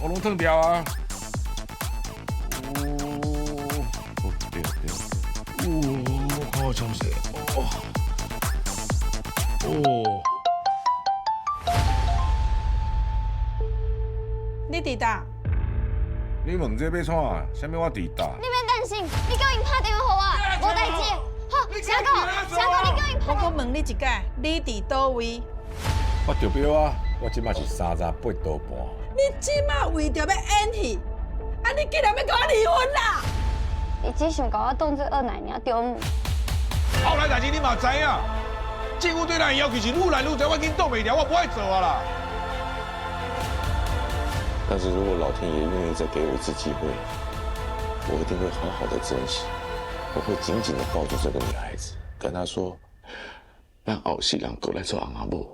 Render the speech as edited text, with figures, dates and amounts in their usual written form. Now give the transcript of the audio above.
我攏褪掉啊。哦，哦對對，哦，看我詳細，哦，哦。你佇佗？你問這欲創？啥物我佇佗？你免擔心，你叫𪜶拍電話予我，無代誌。好，小哥，小哥，你叫𪜶我閣問你一擺，你佇佗位？我著標啊！我這馬是38度半。你這馬為著欲演戲，啊你竟然欲佮我離婚啦？伊只想共我當做二奶爾對毋？後來代誌你嘛知影，政府對咱的要求是愈來愈濟，我已經擋袂牢，我無愛做啊啦。但是如果老天爺願意再給我一次機會，我一定會好好的珍惜，我會緊緊的抱住這個女孩子，跟她說，咱後世人閣來做翁仔某。